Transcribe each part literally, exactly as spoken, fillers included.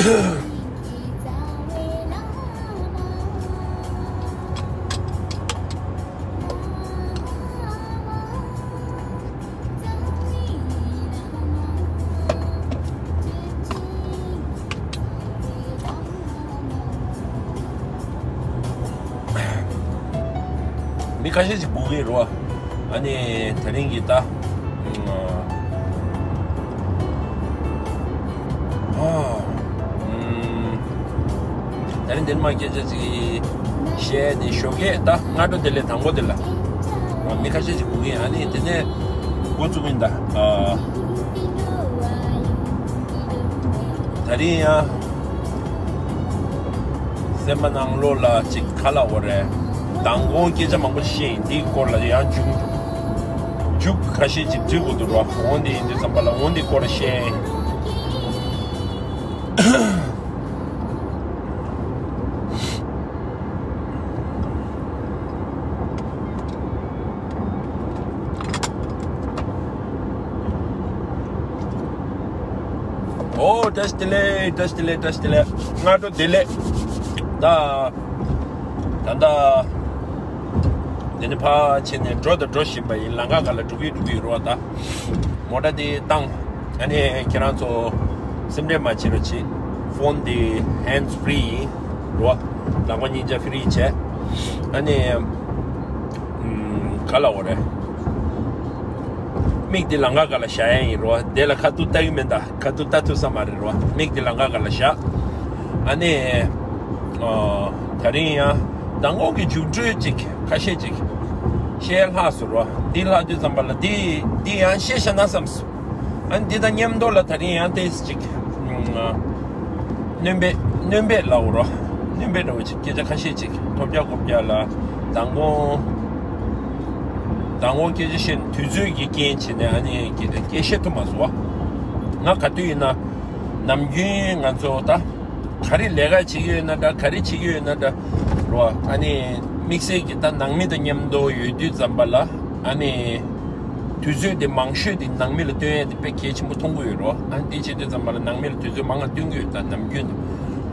མི་ཁ་ཤས་ཤིག་སྒུག་གི་རེད་བ། ཨ་ནི་དེ་རིང་གི་ད། ཨ། ཨམ། དེ་རིང་འདིར་མ་སྐད་ཆ་ཅིག་བཤད་ནས་ཞོགས་ཀས་ད་སྔ་དྲོ་དེ་ལས་དང་པོ་དེ་ལ། ཨ། མི་ཁ་ཤས་ཤིག་སྒུག་གི། ཨ་ནི་དེ་ནས་འགོ་བཙུགས་ཡིན་ད། ཨ། དེ་རིང་ཡང་། སེམས་པ་ནང་ལོགས་ལ་ཅིག་ག་ལབ་དགོས་རེད། མདང་དགོང་སྐད་ཆ་མང་པོ་བཤད་ཡིན། འདིའི་སྐོར་ལ་ཡང་མཇུག་མཇུག་ཁ་ཤས་ཅིག་བྲིས་དགོས་འདུག་ར། འོ་འདི་ཡིན་དུས་ཙམ་པ་ལ་འོ་འདིའི་སྐོར་ལ་བཤད་ཡིན། ཨོ། བཀྲ་ཤིས་བདེ་ལེགས། བཀྲ་ཤིས་བདེ་ལེགས། བཀྲ་ཤིས་བདེ་ལེགས། སྔ་དྲོ་བདེ་ལེགས། ད། ད་ལྟ། འདི་ནས་ཕར་ཕྱིན་ནས་འགྲོ་དང་འགྲོ་བཞིན་པ་ཡིན། ལམ་ཁ་སྒང་ལ་འགྲོ་གི་འགྲོ་གི་ཡོད་རེད་བ་ད། མོ་ཊ་འདི་བཏང་། ཨ་ནི་ཁྱེད་རང་ཚོ་སེམས་ཁྲལ་མ་བྱེད་རོགས་གྱིས། ཕོན་འདི་ཧེན་ཌི་ཕི་རི་ཡིན་རོ། ལག་པ་གཉིས་ཆ་ཕི་རི་བྱས། ཨ་ནི། ཨམ། ག་ལབ་དགོས་རེད། མིག་འདི་ལམ་ཁ་སྒང་ལ་བཞག་ཡ་ཡིན་རོ། དེ་ལ་ཁ་ཐུག་ལྟ་གི་མིན་ད། ཁ་ཐུག་ལྟ་ཐུབ་ས་མ་རེད་རོ། མིག་འདི་ལམ་ཁ་སྒང་ལ་བཞག། ཨ་ནི། ཨ། དེ་རིང་ཡང་མདང་དགོང་གི་མཇུག་འབྲས་ཅིག་ཁ་ཤས་ཅིག་བཤད་ལྷག་སོང་རོ། འདི་ལྷག་དུས་ཙམ་པ་ལ་འདི་འདི་ཡང་བཤད་བཞག་ན་བསམས་སོང་། ཨ་ནི་འདི་དང་མཉམ་དུ་ལ་དེ་རིང་ཡང་ཏོག་ཙམ་ཅིག་ཨ། སྣོན་པས་སྣོན་པས་ལབ་དགོས་རོ། སྣོན་པས་འདྲ་བོ་ཅིག་སྐད་ཆ་ཁ་ཤས་ཅིག་ཐོབ་རྒྱག་ཁོབ་རྒྱག་ལ། མདང་དགོང་མདང་དགོང་སྐད་ཆ་བཤད་ན་དུས་ཚོད་ཀྱི་རྐྱེན་བྱས་ནས་ཨ་ནི་སྐད་ཆ་སྐད་བཤད་ཐུབ་མ་སོང་བ། ང་ག་དུས་ཡིན་ན་ནམ་རྒྱུན་ང་ཚོ་ད། ག་རེ་ལས་ཀ་བྱེད་ཀྱི་ཡོད་ན་འདྲ། ག་རེ་བྱེད་ཀྱི་ཡོད་ན་འདྲ་རོ། ཨ་ནི་དམིགས་བསལ་གྱི་ད་ནང་མི་དང་མཉམ་དུ་ཡོད་དུས་ཙམ་པ་ལ། ཨ་ནི་དུས་ཚོད་དེ་མང་ཤོས་དེ་ནང་མི་ལ་སྟོན་ཡ་དེ་དཔེ་གལ་ཆེན་པོ་མཐོང་གི་ཡོད་རོ། ཨ་ནི་དེ་བྱེད་དུས་ཙམ་པ་ལ་ནང་མི་ལ་དུས་ཚོད་མང་ང་སྟོན་གྱི་ཡོད་ད་ནམ་རྒྱུན་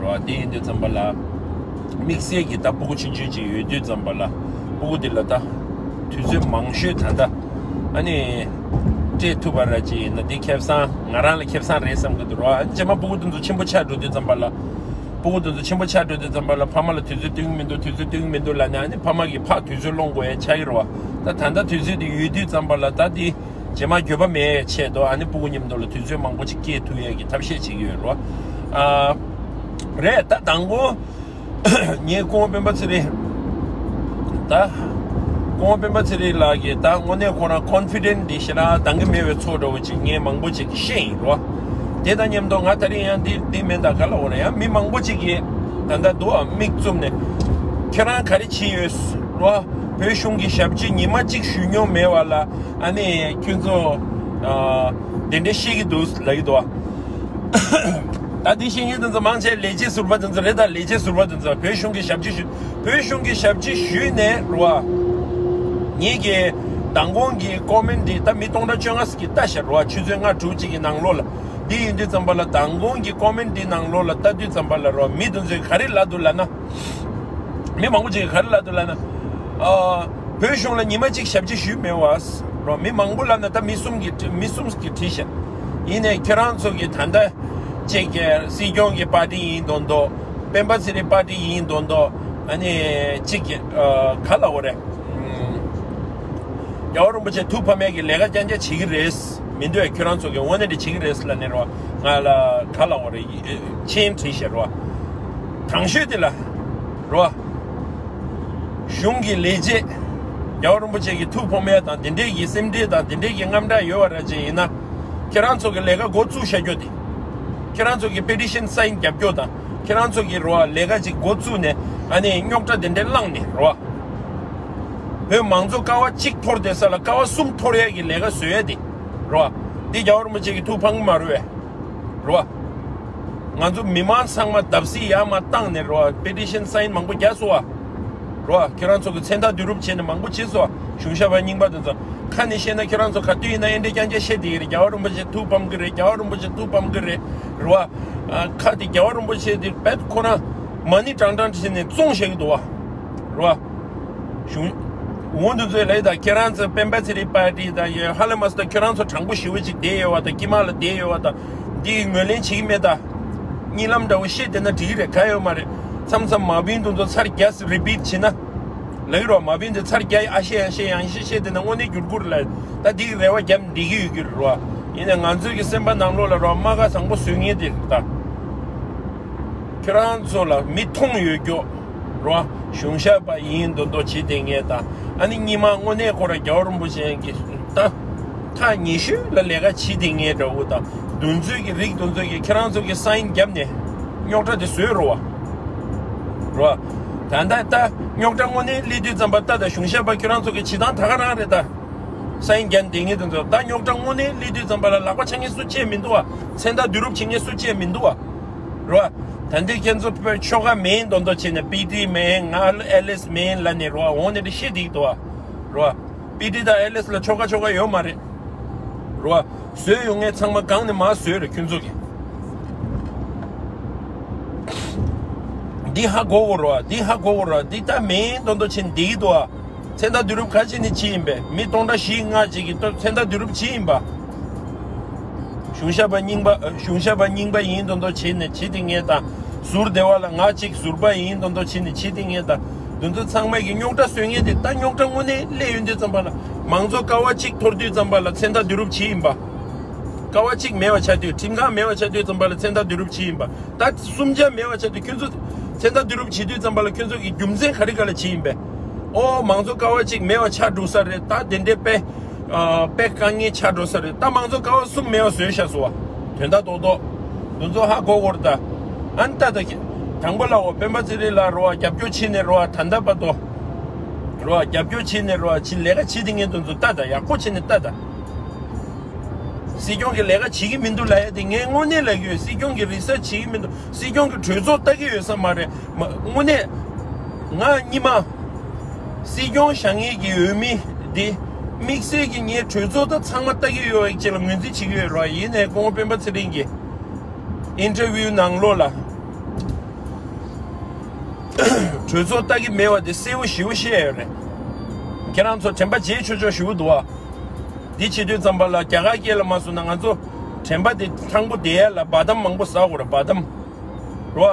རོ། དེ་ཡིན་དུས་ཙམ་པ་ལ་དམིགས་བསལ་གྱི་ད་སྤུ་གུ་ཆུང་ཆུང་ཅིག་ཡོད་དུས་ཙམ་པ་ལ་སྤུ་གུ་དེ་ལ་ད་དུས་ཚོད་མང་ཤོས་ད་ལྟ་ཨ་ནི་སྤྲད་ཐུབ་པ་ར་ཅིག་ཡིན་ན་དེ་ཁེ་བཟང་ང་རང་ལ་ཁེ་བཟང་རེད་བསམ་གི་འདུག་རོ། ཨ་ནི་རྗེས་མ་སྤུ་གུ་དེ་ཚོ་ཆེན་པོ་ཆགས་འགྲོ་དུས་ཙམ་པ་ལ། སྤུ་གུ་དེ་ཚོ་ཆེན་པོ་ཆགས་འགྲོ་དུས་ཙམ་པ་ལ་ཕ་མ་ལ་དུས་ཚོད་སྟོན་གྱི་མི་འདུག་དུས་ཚོད་སྟོན་གྱི་མི་འདུག་ལབ་ནས་ཨ་ནི་ཕ་མ་གིས་ཕར་དུས་ཚོད་སློང་དགོས་ཡ་ཆགས་ཀྱི་རེད་བ། ད་ད་ལྟ་དུས་ཚོད་དེ་ཡོད་དུས་ཙམ་པ་ལ་ད་དེ་རྗེས་མ་འགྱོད་པ་མེད་ཡ་ཆེད་དུ་ཨ་ནི་སྤུ་གུ་མཉམ་དུ་ལ་དུས་ཚོད་མང་པོ་ཅིག་སྐྱེལ་ཐུབ་ཡ་གི་ཐབས་ཤེས་བྱེད་ཀྱི་ཡོད་རེད་བ། ཨ། རེད་ད་དང་པོ། ངས་སྐུ་ངོ་སྤེན་པ་ཚེ་རིང་། ད། སྐུ་ངོ་སྤེན་པ་ཚེ་རིང་ལགས་ཀྱིས་ད་དངོས་གནས་ཁོ་རང་ཀོན་ཕི་ཌེན་ཊི་འདི་ཞེ་དྲག་འདང་གི་མེད་པའི་ཚོགས་འདྲ་བོ་ཅིག་ངས་མང་པོ་ཅིག་བཤད་ཡིན་རོ། དེ་དང་མཉམ་དུ་ང་དེ་རིང་ཡང་འདི་འདི་མིན་ད་ག་ལབ་དགོས་རེད། ཡང་མི་མང་པོ་ཅིག་གིས་ད་ལྟ་འདུག་ཨ་མིག་བཙུམ་ནས། ཁྱེད་རང་ག་རེ་བྱེད་ཡོད་རོ། བོད་གཞུང་གི་ཞབས་ཕྱི་ཉི་མ་གཅིག་ཞུས་མྱོང་མེད་པ་ལ་ཨ་ནི་ཁྱོད་ཚོ་ཨ་དེ་འདྲ་བཤད་ཀྱི་འདུག་ལབ་ཀྱི་འདུག་ཨ། ད་འདི་ཤེས་མཁན་དེ་ཚོ་མང་ཆེ་ལས་བྱེད་ཟུར་པ་དེ་ཚོ་རེད། ད་ལས་བྱེད་ཟུར་པ་དེ་ཚོ་བོད་གཞུང་གི་ཞབས་ཕྱི་ཞུ། བོད་གཞུང་གི་ཞབས་ཕྱི་ཞུས་ནས་རོ། ངེད་ཀྱི་མདང་དགོང་གི་ཀོ་མེན་ཊི་འདི་ད་མི་སྟོང་ཕྲག་བཅོ་ལྔ་ཟིག་གིས་ལྟ་ཤག་རོ། ཆུ་ཚོད་ལྔ་དྲུག་ཅིག་གི་ནང་ལོགས་ལ། འདི་ཡིན་དུས་ཙམ་པ་ལ་མདང་དགོང་གི་ཀོ་མེན་ཊི་འདི་ནང་ལོགས་ལ་ལྟ་དུས་ཙམ་པ་ལ་རོ། མི་དེ་ཚོས་ག་རེ་ལབ་འདུག་ལབ་ན། མི་མང་པོ་ཅིག་གིས་ག་རེ་ལབ་འདུག་ལབ་ན། ཨ། བོད་གཞུང་ལ་ཉི་མ་གཅིག་ཞབས་ཕྱི་ཞུས་མེད་བ། རོ། མི་མང་པོ་ལབ་ན་ད་མི་གསུམ་གྱིས་མི་གསུམ་གྱིས་བྲིས་ཤག་ཡིན་ནའི་ཁྱེད་རང་ཚོ་གིས་ད་ལྟ་ཅིག་གི་སྲིད་སྐྱོང་གི་པར་ཊི་ཡིན་མདོག་མདོག་སྤེན་པ་ཚེ་རིང་པར་ཊི་ཡིན་མདོག་མདོག་ཨ་ནི་ཅིག་གི་ཨ་ག་ལབ་དགོས་རེད། ཨུམ། རྒྱལ་བ་རིན་པོ་ཆེ་ཐུགས་ཕམ་ཡས་ཀྱི་ལས་ཀ་རྐྱང་རྐྱང་བྱེད་ཀྱི་རེད། མི་འདུག་ཁྱོད་རང་ཚོ་གིས་དངོས་གནས་དེ་བྱེད་ཀྱི་རེད་ལབ་ནས་རོ། ང་ལ་ག་ལབ་དགོས་རེད། མཆན་བྲིས་ཤག་རོ། དྲང་ཤོས་དེ་ལ་རོ། གཞུང་གི་ལས་བྱེད། རྒྱལ་བ་རིན་པོ་ཆེ་གི་ཐུགས་ཕོག་མེད་དང་དེ་འདྲས་ཀྱི་སེམས་ཁྲལ་དང་དེ་འདྲས་ཀྱི་དངངས་སྐྲག་ཡོད་པ་ར་ཅིག་ཡིན་ན། ཁྱེད་རང་ཚོ་གི་ལས་ཀ་འགོ་བཙུགས་བཞག་རྒྱུ་དེ། ཁྱེད་རང་ཚོ་གི་པེ་ཊི་ཤན་སའིན་རྒྱབ་རྒྱུ་དང་། ཁྱེད་རང་ཚོ་གི་རོ་ལས་ཀ་ཅིག་འགོ་བཙུགས་ནས་ཨ་ནི་རྙོག་དྲ་དེ་འདྲས་བསླངས་ནས་རོ། བོད་མང་གཙོ་ཀ་བ་གཅིག་འཐོར་བསྡད་ས་ལ་ཀ་བ་གསུམ་འཐོར་ཡས་ཀྱི་ལས་ཀ་བཟོ་ཡས་དེ། རོ། འདི་རྒྱལ་བ་རིན་པོ་ཆེ་གི་ཐུགས་ཕམ་གི་མ་རེད་པས། རོ། ང་ཚོ་མི་མང་ཚང་མ་བརྡབ་གསིག་ཡར་མར་བཏང་ནས་རོ། པེ་ཊི་ཤན་སའིན་མང་པོ་རྒྱག་སོང་བ། རོ། ཁྱོད་རང་ཚོ་གི་མཚན་རྟགས་བསྡུ་རུབ་བྱས་ནས་མང་པོ་བྱས་སོང་། གཞུང་ཞབས་པ་རྙིང་པ་དེ་ཚོ་ཁ་ནས་བཤད་ན། ཁྱོད་རང་ཚོ་ག་དུས་ཡིན་ན་ཨེ་འདྲས་རྐྱང་རྐྱང་བཤད་བསྡད་ཀྱི་རེད། རྒྱལ་བ་རིན་པོ་ཆེ་ཐུགས་ཕམ་གི་རེད། རྒྱལ་བ་རིན་པོ་ཆེ་ཐུགས་ཕམ་གི་རེད། རོ། ཨ། ཁ་དེ་རྒྱལ་བ་རིན་པོ་ཆེ་དེ་བེད་ཁོ་རང་མ་ཎི་བགྲང་བགྲང་བྱས་ནས་བཙོང་བཞག་གི་འདུག་བ། རོ། གཞུང་འོ་འདི་ཚོའི་ལས་དང་། ཁྱེད་རང་ཚོ་སྤེན་པ་ཚེ་རིང་པར་ཊི་དང་ཡོད་ཧ་ལས་མ་སོང་། ད་ཁྱོད་རང་ཚོ་དྲང་པོ་ཞེ་པོ་ཅིག་བསྡད་ཡོད་བ་དང་། དཀྱིལ་མ་ལ་བསྡད་ཡོད་བ་དང་། འདི་ངོས་ལེན་བྱེད་ཀྱི་མེད་ད། གཉིད་ལམ་འདྲ་བོ་བཤད་བསྡད་ན་འགྲིག་གི་རེད། ག་ཡོད་མ་རེད། མཚམས་མཚམས་མ་བིན་དེ་ཚོ་ཚར་བརྒྱ་རི་པིཊ་བྱེད་ན། ལགས་རོ། མ་བིན་དེ་ཚར་བརྒྱ་ཨ་ཤེ་ཨ་ཤེ་ཡང་ཤེ་བཤད་བསྡད་ན་དངོས་གནས་འགྱུར་དགོས་རེད་ལ། ད་འདི་གི་རེ་བ་བརྒྱབ་འགྲིག་གི་ཡོད་ཀྱི་རེད་རོ། ཡིན་ནའི་ང་ཚོའི་གི་སེམས་པ་ནང་ལོགས་ལ་རོ། རྨ་ཁ་བཟང་པོ་བཟོ་མཁན་དེ་རེད་ད། ཁྱོད་རང་ཚོ་ལ་མིག་མཐོང་ཡོད་རྒྱུ་རོ། གཞུང་ཞབས་པ་ཡིན་མདོག་མདོག་བྱེད་བསྡད་མཁན་དང་། ཨ་ནི་གཉིས་མ་དངོས་གནས་ཁོ་རང་རྒྱལ་བ་རིན་པོ་ཆེ་གི་ད་ཐག་ཉེ་ཤོས་ལ་ལས་ཀ་བྱེད་བསྡད་མཁན་འདྲ་བོ་དང་། དེ་ཚོའི་གི་རིགས་དེ་ཚོའི་གི་ཁྱེད་རང་ཚོ་གི་སའིན་བརྒྱབ་ནས་རྙོག་དྲ་དེ་བཟོས་རོ་བ། རོ། ད་ལྟ་ད་རྙོག་དྲ་དངོས་གནས་སླེབས་དུས་ཙམ་པ་ད་ད་གཞུང་ཞབས་པ་ཁྱོད་རང་ཚོ་གི་བྱེད་སྟངས་ད་ག་རང་རེད་ད། སའིན་བརྒྱབ་བསྡད་མཁན་དེ་ཚོ་ད་རྙོག་དྲ་དངོས་གནས་སླེབས་དུས་ཙམ་པ་ལ་ལག་པ་འཆང་མཁན་སུ་གཅིག་མི་འདུག་བ། མཚན་རྟགས་བསྡུ་རུབ་བྱེད་མཁན་སུ་གཅིག་མི་འདུག་བ། རོ། ད་འདི་ཁྱེད་ཚོ་ཆོལ་ཁ་མིན་མདོག་མདོག་བྱས་ནས་པི་ཊི་མིན། ང་ཨེལ་ཨེས་མིན་ལབ་ནས་རོ། འོང་ནས་འདི་བཤད་བསྡད་ཀྱི་འདུག་བ། རོ། པི་ཊི་དང་ཨེལ་ཨེས་ལ་ཆོལ་ཁ་ཆོལ་ཁ་ཡོད་མ་རེད། རོ། བཟོས་ཡོང་མཁན་ཚང་མ་སྒང་ནས་མར་བཟོས་རེད་ཁྱོད་ཚོ་གིས། འདི་ཧ་གོ་དགོས་རེད་བ། འདི་ཧ་གོ་དགོས་རེད་བ། འདི་ད་མིན་མདོག་མདོག་བྱས་ནས་བསྡད་ཀྱི་འདུག་བ། མཚན་རྟགས་བསྡུ་རུབ་ག་བྱས་ནས་བྱས་ཡིན་པས། མི་སྟོང་ཕྲག་བཞི་ལྔ་ཅིག་གིས་མཚན་རྟགས་བསྡུ་རུབ་བྱས་ཡིན་པ། གཞུང་ཞབས་པ་རྙིང་པ། གཞུང་ཞབས་པ་རྙིང་པ་ཡིན་མདོག་མདོག་བྱས་ནས་བྱེད་བསྡད་མཁན་དང་། ཟུར་སྡེ་བ་ལ་ང་གཅིག་ཟུར་པ་ཡིན་མདོག་མདོག་བྱས་ནས་བྱེད་བསྡད་མཁན་དང་། འདི་ཚོ་ཚང་མ་གི་རྙོག་དྲ་བཟོ་མཁན་དེ་ད་རྙོག་དྲ་དངོས་གནས་སླེབས་ཡོང་དུས་ཙམ་པ་ལ། མང་གཙོ་ཀ་བ་གཅིག་འཐོར་དུས་ཙམ་པ་ལ་མཚན་རྟགས་བསྡུ་རུབ་བྱས་ཡིན་པ། ཀ་བ་གཅིག་མེད་པ་ཆགས་དུས། ཁྲིམས་ཁང་མེད་པ་ཆགས་དུས་ཙམ་པ་ལ་མཚན་རྟགས་བསྡུ་རུབ་བྱས་ཡིན་པ། ད་གསུམ་ཆ་མེད་པ་ཆགས་དུས་ཁྱོད་ཚོ་མཚན་རྟགས་བསྡུ་རུབ་བྱེད་དུས་ཙམ་པ་ལ་ཁྱོད་ཚོ་གི་རྒྱུ་མཚན་ག་རེ་ག་ལ་བྱས་ཡིན་པས། ཨོ་མང་གཙོ་ཀ་བ་གཅིག་མེད་པ་ཆགས་འགྲོ་ས་རེད། ད་དེ་འདྲའི་དཔེ་ཨ་དཔེ་དཀའ་ངལ་ཆགས་འགྲོ་ས་རེད། ད་མང་གཙོ་ཀ་བ་གསུམ་མེད་པ་བཟོས་བཞག་སོང་བ། དོན་དག་རྡོག་རྡོག་འདི་ཚོ་ཧ་གོ་དགོས་རེད་ད། ཨ་ནི་ད་ད་དང་པོ་ལ་འོ་སྤེན་པ་ཚེ་རིང་ལ་རོ་བ་རྒྱབ་སྐྱོར་བྱས་ནས་རོ་བ། ད་ལྟ་བར་དུ་རོ་བ་རྒྱབ་སྐྱོར་བྱས་ནས་རོ་བ་ཅི་ལས་ཀ་བྱེད་དེ་ངས་འདི་ཚོ་ལྟ་ད། ཡག་པོ་བྱས་ནས་ལྟ་ད། སྲིད་སྐྱོང་གི་ལས་ཀ་བྱེད་ཀྱི་མི་འདུག་ལབ་ཡ་དེ་ངས་དངོས་གནས་ལབ་ཀྱི་ཡོད། སྲིད་སྐྱོང་གི་རི་སར་ཆི་བྱེད་ཀྱི་མི་འདུག། སྲིད་སྐྱོང་གི་གྲོས་ཚོགས་ལྟ་གི་ཡོད་ས་མ་རེད། མ་དངོས་གནས་ང་གཉིས་མ་སྲིད་སྐྱོང་བཞག་མཁན་གྱི་འོས་མི་འདི་དམིགས་བསལ་གྱི་ངའི་གྲོས་ཚོགས་ད་ཚང་མ་ལྟ་གི་ཡོད་ཅེས་ལ་ངོས་འཛིན་བྱེད་ཀྱི་ཡོད་ར། ཡིན་ནའི་སྐུ་ངོ་སྤེན་པ་ཚེ་རིང་གིས་ཨིན་ཊར་བིའུ་ནང་ལོགས་ལ་གྲོས་ཚོགས་ལྟ་གི་མེད་པ་དེ་གསལ་པོ་ཞེ་པོ་བཤད་ཡོད་རེད། ཁྱེད་རང་ཚོ་དྲན་པ་བརྗེད་ཆོག་ཆོག་ཞེ་པོ་འདུག་ཨ། འདི་བྱེད་དུས་ཙམ་པ་ལ་རྒྱ་གར་སྐད་ལ་མ་སོང་ན་ང་ཚོ་དྲན་པ་དེ་ཐང་པོ་བསྡད་ཡ་ལ་བ་དམ་མང་པོ་ཟ་དགོས་རེད། བ་དམ། རོ།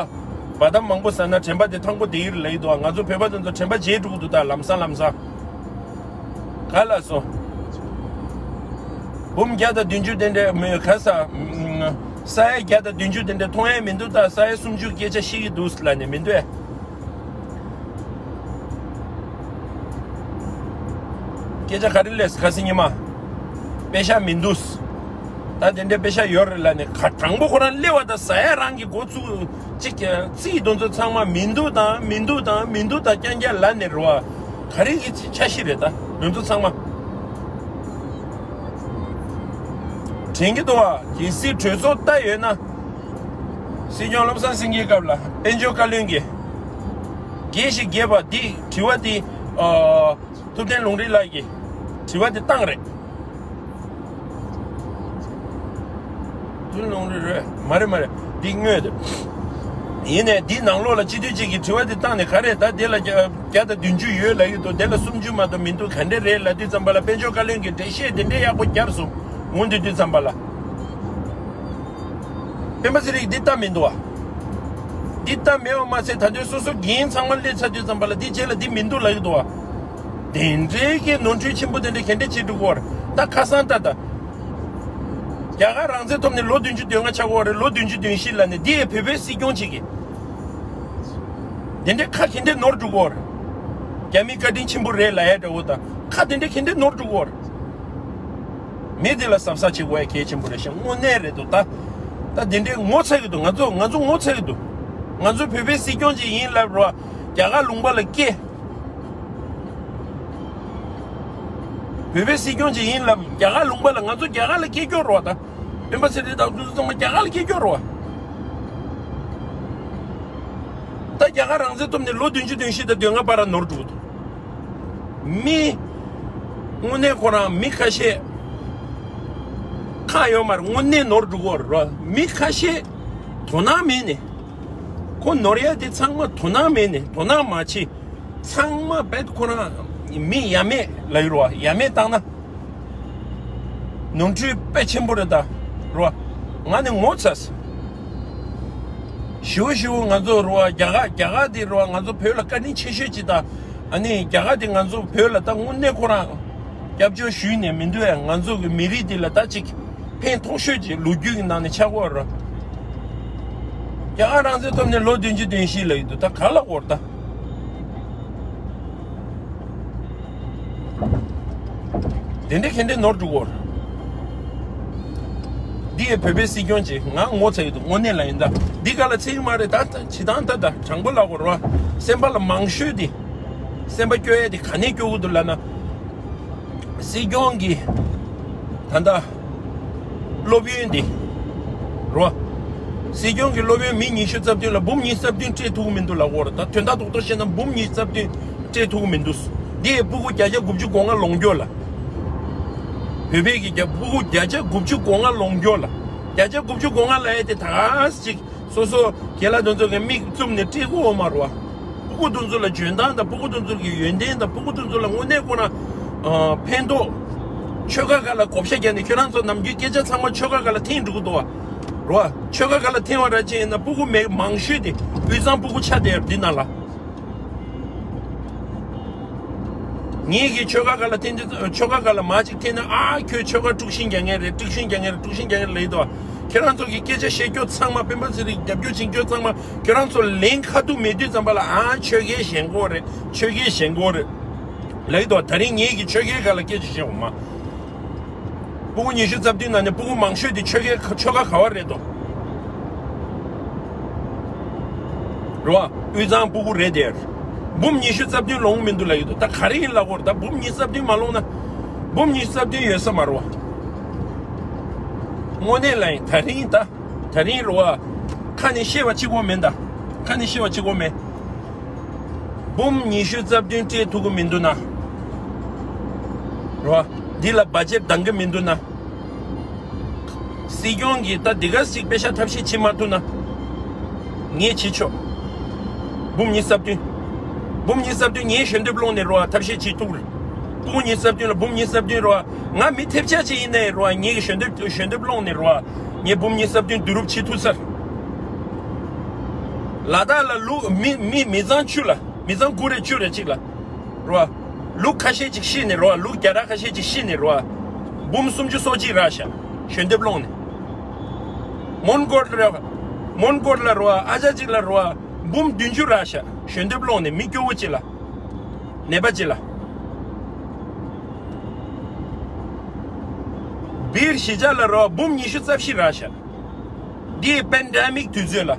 བ་དམ་མང་པོ་ཟ་ན་དྲན་པ་དེ་ཐང་པོ་བསྡད་ཡིར་ལེགས་འདུག། ང་ཚོ་བོད་པ་དེ་ཚོ་དྲན་པ་བརྗེད་འགྲོ་གི་འདུག་ད་ལམ་སང་ལམ་སང་། ག་ལ་སོང་། འབུམ་བརྒྱ་དང་བདུན་ཅུ་དེ་འདྲ་མི་ག་ས། ས་ཡ་བརྒྱ་དང་བདུན་ཅུ་དེ་འདྲ་མཐོང་ཡ་མི་འདུག། ད་ས་ཡ་སུམ་ཅུ་སྐད་ཆ་བཤད་ཀྱི་འདུག་ལབ་ནས་མི་འདུག་ཨེ། སྐད་ཆ་ག་རེ་ལས་ཁ་སང་ཉི་མ། པེ་ཤ་མི་འདུག། ད་དེ་འདྲའི་པེ་ཤ་ཡོད་རེད་ལབ་ནས་ཁ་དྲང་པོ་ཁོ་རང་སླེབས་པ་དང་ཟ་ཡ་རང་གི་འགོ་བཙུགས། ཅིག་རྩིས་དེ་ཚོ་ཚང་མ་མི་འདུག་དང་མི་འདུག་དང་མི་འདུག་དང་རྐྱང་རྐྱང་ལབ་ནས་རེད་བ། ག་རེ་གི་འཆར་གཞི་རེད་ད་དེ་ཚོ་ཚང་མ། དྲན་གྱི་འདུག་བ། གལ་སྲིད་གྲོས་ཚོགས་ལྟ་ཡོད་ན། སྲིད་སྐྱོང་བློ་བཟང་སེང་གེའི་སྐབས་ལ་དཔལ་འབྱོར་བཀའ་བློན་གྱིས་རྒྱས་ཤིག་རྒྱས་པ་འདི་དྲི་བ་འདི། ཨ། ཐུབ་བསྟན་ལུང་རིགས་ལགས་ཀྱིས་དྲི་བ་འདི་བཏང་རེད། ཐུབ་བསྟན་ལུང་རིགས་རེད་མ་རེད་མ་རེད་འདི་དངོས་དེ། ཡིན་ནའི་འདི་ནང་ལོགས་ལ་སྤྱི་འཐུས་གཅིག་གིས་དྲི་བ་འདི་བཏང་ནས་ག་རེ་ད་འདི་ལ་བརྒྱ་བརྒྱ་དང་བདུན་ཅུ་ཡོད་ལབ་ཀྱི་འདུག། འདི་ལ་སུམ་ཅུ་མ་གཏོགས་མི་འདུག་ག་འདྲ་རེད་ལབ་དུས་ཙམ་པ་ལ་དཔལ་འབྱོར་བཀའ་བློན་གྱིས་འགྲེལ་བཤད་འདི་འདྲའི་ཡག་པོ་བརྒྱབ་སོང་། འོང་དུས་དུས་ཙམ་པ་ལ། སྤེན་པ་ཚེ་རིང་འདི་ལྟ་མི་འདུག་བ། འདི་ལྟ་མེད་པ་མ་ཚད་ད་དུང་སོ་སོ་འགན་ཚང་མ་སླེབས་ཚར་དུས་ཙམ་པ་ལ་འདི་རྗེས་ལ་འདི་མི་འདུག་ལབ་ཀྱི་འདུག་བ། དེ་འདྲའི་གི་ནོར་འཁྲུལ་ཆེན་པོ་དེ་འདྲ་ག་འདྲ་བྱེད་འགྲོ་གི་ཡོད་རེད། ད་ཁ་སང་ལྟ་ད། རྒྱ་གར་རང་བཙན་ཐོབ་ནས་ལོ་བདུན་ཅུ་དོན་ལྔ་ཆགས་ཀྱི་ཡོད་རེད། ལོ་བདུན་ཅུ་དོན་བཞི་ལབ་ནས་འདི་ཡི་བོད་པའི་སྲིད་སྐྱོང་གཅིག་གིས། དེ་འདྲའི་ཁ་ག་འདྲ་ནོར་འགྲོ་གི་ཡོད་རེད། རྒྱ་མི་བཀའ་དྲིན་ཆེན་པོ་རེད་ལབ་ཡ་འདྲ་བོ་དང་ཁ་དེ་འདྲ་ག་འདྲ་ནོར་འགྲོ་གི་ཡོད་རེད། མི་དེ་ལ་གཟབ་གཟབ་བྱེད་དགོས་ཡ་གལ་ཆེན་པོ་རེད་ཤག། དངོས་གནས་རེད་འདུག་ད། ད་དེ་འདྲའི་ངོ་ཚ་གི་འདུག། ང་ཚོ་ང་ཚོ་ངོ་ཚ་གི་འདུག། ང་ཚོ་བོད་པའི་སྲིད་སྐྱོང་ཅིག་ཡིན་ལབ་རོགས། རྒྱ་གར་ལུང་པ་ལ་སྐྱེས། བོད་པའི་སྲིད་སྐྱོང་ཅིག་ཡིན་ལབ། རྒྱ་གར་ལུང་པ་ལ་ང་ཚོ་རྒྱ་གར་ལ་སྐྱེས་སྐྱོ་རོགས་ད། སྤེན་པ་ཚེ་རིང་དང་དུ་ཚང་མ་རྒྱ་གར་ལ་སྐྱེས་སྐྱོ་རོགས། ད་ རྒྱ་གར་རང་བཙན་ཐོབ་ནས་ལོ་བདུན་ཅུ་དོན་བཞི་དང་དོན་ལྔ་བར་ནོར་འགྲོ་གི་འདུག་མི་དངོས་གནས་ཁོ་རང་མི་ཁ་ཤས་ཁག་ཡོད་མ་རེད། དངོས་གནས་ནོར་འགྲོ་གི་རེད། མི་ཁ་ཤས་དོ་སྣང་མེད་ནས། ཁོ་ནོར་ཡ་དེ་ཚང་མ་དོ་སྣང་མེད་ནས། དོ་སྣང་མ་བྱེད། ཚང་མ་བེད་ཁོ་རང་མི་ཡ་མེད་ལ་ཡོད་རེད་བ། ཡ་མེད་བཏང་ན་ནོར་འཁྲུལ་དཔེ་ཆེན་པོ་རེད་ད་རེད་བ། ང་ནི་ངོ་ཚ། ཞིའུ་ཞིའུ་ང་ཚོ་རེད་བ། རྒྱ་གར་རྒྱ་གར་དེ་རེད་བ། ང་ཚོ་བོད་ལ་བཀའ་དྲིན་ཆེ་ཤོས་ཅིག་ད། ཨ་ནི་རྒྱ་གར་དེ་ང་ཚོ་བོད་ལ་ད་དངོས་གནས་ཁོ་རང་སྐྱབས་བཅོལ་ཞུས་ནས་མི་འདུག་ཨེ། ང་ཚོ་གི་མི་རིགས་འདི་ལ་ད་ཅིག་ཕན་ཐོགས་ཤོས་ཀྱི་ལོ་རྒྱུས་ཀྱི་ནང་ནས་ཆགས་ཀྱི་ཡོད་རེད། རྒྱ་གར་རང་བཙན་ཐོབ་ནས་ལོ་བདུན་ཅུ་དོན་བཞི་ལ་ཡོད་འདུག་ད་ག་ལ་འོར་ད། དེ་འདྲ་ག་འདྲ་ནོར་འགྲོ་གི་ཡོད་རེད། འདི་ཡི་བོད་པའི་སྲིད་སྐྱོང་ཅིག་ང་ངོ་ཚ་ཡོད་འདུག་དངོས་གནས་ལ་ཡིན་ད། འདི་ག་ལ་ཚད་ཀྱི་མ་རེད་ད། ད་ཇི་ལྟར་ད་ད་དྲང་པོ་ལབ་དགོས་རེད་བ། སེམས་པ་ལ་མང་ཤོས་དེ། སེམས་པ་སྐྱོ་ཡས་དེ་ག་ནས་སྐྱོ་གི་འདུག་ལབ་ན། སྲིད་སྐྱོང་གི་ད་ལྟ་སློབ་ཡོན་དེ་རོ། སྲིད་སྐྱོང་གི་སློབ་ཡོན་མི་ཉི་ཤུ་རྩ་བདུན་ལ་འབུམ་ཉི་ཤུ་རྩ་བདུན་སྤྲད་ཐུབ་ཀྱི་མི་འདུག་ལབ་དགོས་རེད་ད། དོན་དག་རྡོག་རྡོག་བཤད་ན་འབུམ་ཉི་ཤུ་རྩ་བདུན་སྤྲད་ཐུབ་ཀྱི་མི་འདུག་འདི་ཡི་སྤུ་གུ་བརྒྱ་ཆ་དགུ་བཅུ་གོ་ལྔ་ལོངས་སྤྱོད་ལ། བོད་པའི་གི་བརྒྱ་སྤུ་གུ་བརྒྱ་ཆ་དགུ་བཅུ་གོ་ལྔ་ལོངས་སྤྱོད་ལ། བརྒྱ་ཆ་དགུ་བཅུ་གོ་ལྔ་ལབ་ཡས་དེ་ད་ག་ཅིག་སོ་སོ་རྒན་ལགས་དེ་ཚོ་གི་མིག་བཙུམ་ནས་སྤྲད་དགོས་ཡོད་མ་རེད་བ། སྤུ་གུ་དེ་ཚོ་ལ་འཇོན་ཐང་དང་སྤུ་གུ་དེ་ཚོ་གི་ཡོན་ཏན་དང་སྤུ་གུ་དེ་ཚོ་ལ་དངོས་གནས་ཁོ་ན་ཨ་ཕན་ཐོགས། ཆོལ་ཁ་ཁག་ལ་བགོ་བཤའ་བརྒྱབ་ནས་ཁྱོད་རང་ཚོ་ནམ་རྒྱུན་སྐད་ཆ་ཚང་མ་ཆོལ་ཁ་ཁག་ལ་འཐེན་འགྲོ་གི་འདུག་བ། རེད་བ། ཆོལ་ཁ་ཁག་ལ་འཐེན་པ་ར་ཅིག་ཡིན་ན་སྤུ་གུ་མེད་མང་ཤོས་དེ་དབུས་གཙང་སྤུ་གུ་ཆགས་བསྡད་ཡོད་འདི་ནང་ལ། ངེད་ཀྱིས་ཆོལ་ཁ་ཁག་ལ་འཐེན་དུས་ཆོལ་ཁ་ཁག་ལ་མར་ཅིག་འཐེན་ན། ཨ་ཁྱོད་ཆོལ་ཁ་དཀྲུག་ཤིང་རྒྱག་མཁན་རེད། དཀྲུག་ཤིང་རྒྱག་མཁན་རེད། དཀྲུག་ཤིང་རྒྱག་མཁན་རེད་ལབ་ཡོད་དོ། ཁྱེད་རང་ཚོ་གི་སྐད་ཆ་བཤད་རྒྱུ་ཚང་མ། སྤེན་པ་ཚེ་རིང་རྒྱབ་སྐྱོར་བྱེད་རྒྱུ་ཚང་མ་ཁྱེད་རང་ཚོ་ལན་ཁ་ཐུག་མེད་དུས་ཙམ་པ་ལ། ཨ་ཆོལ་ཁའི་ཞེན་ཁོག་རེད། ཆོལ་ཁའི་ཞེན་ཁོག་རེད་ལབ་ཡོད་དོ། ད་རིང་ངེད་ཀྱིས་ཆོལ་ཁའི་སྒང་ལ་སྐད་ཆ་བཤད་འོང་མ། སྤུ་གུ་ཉི་ཤུ་རྩ་བདུན་ནང་ནས་སྤུ་གུ་མང་ཤོས་དེ་ཆོལ་ཁའི་ཁ་ཆོལ་ཁ་ག་བ་རེད་དོ། རེད་བ། དབུས་གཙང་སྤུ་གུ་རེད་དེ། འབུམ་ཉི་ཤུ་རྩ་བདུན་ལོངས་མི་འདུག་ལབ་ཡོད་དོ། ད་ག་རེ་ཡིན་ལབ་དགོས་རེད། ད་འབུམ་ཉི་ཤུ་རྩ་བདུན་མ་ལོངས་ན། འབུམ་ཉི་ཤུ་རྩ་བདུན་ཡོད་ས་མ་རེད་བ། དངོས་གནས་ལ་ཡིན་ད་རིང་ད། ད་རིང་རེད་བ། ཁ་ནས་བཤད་པ་གཅིག་པོ་མིན་ད། ཁ་ནས་བཤད་པ་གཅིག་པོ་མིན། འབུམ་ཉི་ཤུ་རྩ་བདུན་སྤྲད་ཐུབ་ཀྱི་མི་འདུག་ན། རེད་བ། འདི་ལ་བ་ཇེཊ་འདང་གི་མི་འདུག་ན། སྲིད་སྐྱོང་གིས་ད་འདི་ག་ཅིག་པེ་ཤ་ཐབས་ཤེས་བྱེད་མ་ཐུབ་ན། ངས་བྱེད་ཆོག་འབུམ་ཉི་ཤུ་རྩ་བདུན། འབུམ་ཉི་ཤུ་རྩ་བདུན་ངས་ཞལ་འདེབས་སློང་ནས་རེད་བ་ཐབས་ཤེས་བྱེད་ཐུབ་རེད། སྤུ་གུ་ཉི་ཤུ་རྩ་བདུན་ལ་འབུམ་ཉི་ཤུ་རྩ་བདུན་རེད་བ། ང་མི་ཐེབས་ཆག་ཅིག་ཡིན་ནའི་རེད་བ། ངས་ཀྱི་ཞལ་འདེབས་ཞལ་འདེབས་སློང་ནས་རེད་བ། ངས་འབུམ་ཉི་ཤུ་རྩ་བདུན་བསྡུ་རུབ་བྱེད་ཐུབ་ཚར། ལ་དྭགས་ལ་ལུག་མི་མི་མི་ཚང་བཅུ་ལ། མི་ཚང་དགུ་རེ་བཅུ་རེ་གཅིག་ལ། རེད་བ། ལུག་ཁ་ཤས་ཅིག་ཤི་ནས་རེད་བ། ལུག་བརྒྱ་ཕྲག་ཁ་ཤས་ཅིག་ཤི་ནས་རེད་བ། འབུམ་སུམ་ཅུ་སོ་གཅིག་རག་ཤག་ཞལ་འདེབས་སློང་ནས། མོན་གྷོ་ལ་རེད་བ། མོན་གྷོ་ལ་རེད་བ། ཨ་ཅག་ཅིག་ལ་རེད་བ། འབུམ་བདུན་ཅུ་རག་ཤག་ཞལ་འདེབས་སློང་ནས་མི་སྐྱོ་བོ་ཅིག་ལ། ནད་པ་ཅིག་ལ། སྦིར་གཞིས་ཆགས་ལ་རེད་བ། འབུམ་ཉི་ཤུ་རྩ་བཞི་རག་ཤག་འདི་པེན་ཌེ་མིག་དུས་ཚོད་ལ།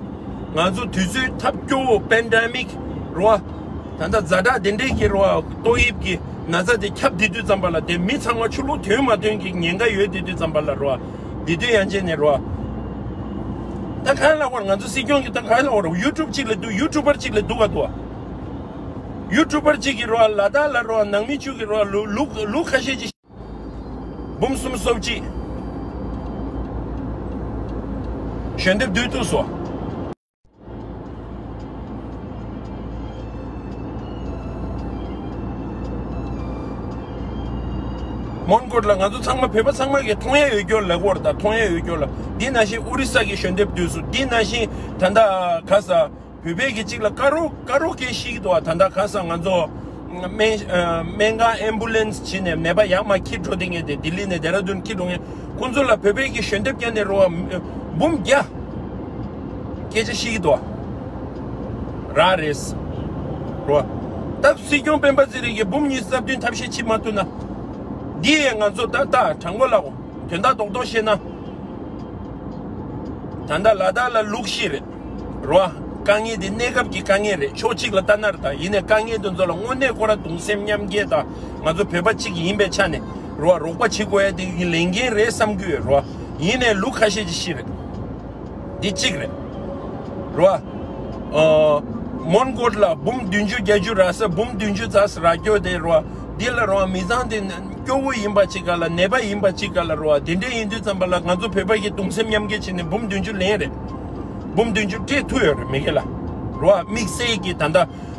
ང་ཚོ་དུས་ཚོད་ཐབས་སྐྱོ་བོ། པེན་ཌེ་མིག་རེད་བ། ད་ལྟ་ཛ་དྲག་དེ་འདྲས་ཀྱི་རེད་བ། ཏོག་དབྱིབས་ཀྱི་ན་ཚ་དེ་ཁྱབ་བསྡད་དུས་ཙམ་པ་ལ། དེ་མི་ཚང་མ་ཕྱི་ལོགས་ཐོན་མ་ཐོན་གྱི་ཉེན་ཁ་ཡོད་བསྡད་དུས་ཙམ་པ་ལ་རེད་བ། འདི་དུས་ཡང་ཅིག་ནས་རེད་བ། ད་ག་རེ་ལབ་དགོས་རེད། ང་ཚོ་སྲིད་སྐྱོང་གིས་ད་ག་རེ་ལབ་དགོས་རེད། ཡུ་ཊུབ་གཅིག་ལ་འདུག་ཡུ་ཊུབ་པར་གཅིག་ལ་འདུག་ག་འདུག་བ། ཡུ་ཊུབ་པར་གཅིག་གིས་རེད་བ། ལ་དྭགས་ལ་རེད་བ། ནང་མི་བཅུ་གིས་རེད་བ། ལུག་ལུག་ལུག་ཁ་ཤས་ཅིག་འབུམ་སུམ་ཅུ་སོ་གཅིག་ཞལ་འདེབས་བསྡུས་ཐུབ་སོང་། མོན་གྷོ་ལ་ང་ཚོ་ཚང་མ་བོད་པ་ཚང་མ་གིས་མཐོང་ཡ་ཡོད་སྐྱོར་ལབ་དགོས་རེད་ད། མཐོང་ཡ་ཡོད་སྐྱོར་ལ། འདི་ནང་བཞིན་ཨོ་རི་ས་གིས་ཞལ་འདེབས་བསྡུས་སོང་། འདི་ནང་བཞིན་ད་ལྟ་ག་ས། བོད་པའི་གི་གཅིག་ལ་ཀ་རོ་ཀ་རོ་སྐད་ཤིག་འདུག་བ། ད་ལྟ་ག་ས་ང་ཚོ་སྨན་ཨ་སྨན་ཁང་ཨེམ་བུ་ལན་སི་བྱས་ནས་ནད་པ་ཡར་མར་འཁྱེར་འགྲོ་བསྡད་མཁན་དེ། ལྡི་ལི་ནས་ལྡེ་ར་ལྡུན་འཁྱེར་འགྲོ་མཁན། ཁོང་ཚོ་ལ་བོད་པའི་གི་ཞལ་འདེབས་བརྒྱབ་ནས་རེད་བ། འབུམ་བརྒྱ་སྐད་ཆ་ཤིག་འདུག་བ། རག་རེད། རེད་བ། ད་སྲིད་སྐྱོང་སྤེན་པ་ཚེ་རིང་གིས་འབུམ་ཉི་ཤུ་རྩ་བདུན་ཐབས་ཤེས་བྱེད་མ་ཐུབ་ན། འདི་ཡས་ང་ཚོ་ད་ལྟ་དྲང་པོ་ལབ་དགོས། དོན་དག་རྡོག་རྡོག་བཤད་ན། ད་ལྟ་ལ་དྭགས་ལ་ལུག་ཤི་རེད། རོ། དཀའ་ངལ་འདི་གནས་སྐབས་ཀྱི་དཀའ་ངལ་རེད། ཕྱོགས་གཅིག་ལ་ལྟ་ན་རེད། ད་ཡིན་ནའི་དཀའ་ངལ་འདི་ཚོ་ལ་དངོས་གནས་ཁོ་རང་གདུང་སེམས་མཉམ་སྐྱེད་དང་། ང་ཚོ་བོད་པ་གཅིག་ཡིན་པའི་ཆ་ནས་རོ། རོགས་པ་བྱེད་དགོས་ཡ་དེ་ལས་འགན་རེད་བསམ་གྱི་ཡོད་རོ། ཡིན་ནའི་ལུག་ཁ་ཤས་ཅིག་ཤི་རེད། འདི་གཅིག་རེད། རོ། ཨ། མོན་གྷོ་ལ་འབུམ་བདུན་ཅུ་བརྒྱད་ཅུ་རག་ས་འབུམ་བདུན་ཅུ་རྩ་ས་རག་རྒྱུ་དེ་རོ། འདི་ལ་རོ་མི་ཚང་དེ་སྐྱོ་བོ་ཡིན་པ་ཅིག་ག་ལ་ནད་པ་ཡིན་པ་ཅིག་ག་ལ་རོ། དེ་འདྲ་ཡིན་དུས་ཙམ་པ་ལ་ང་ཚོ་བོད་པ་གི་གདུང་སེམས་མཉམ་སྐྱེད་བྱས་ནས་འབུམ་བདུན་ཅུ་ལེན་རེད། འབུམ་བདུན་ཅུ་སྤྲད་ཐུབ་ཡོད་རེད་མི་སྒེར་ལ་རོ། དམིགས་བསལ་གྱི་ད་ལྟ་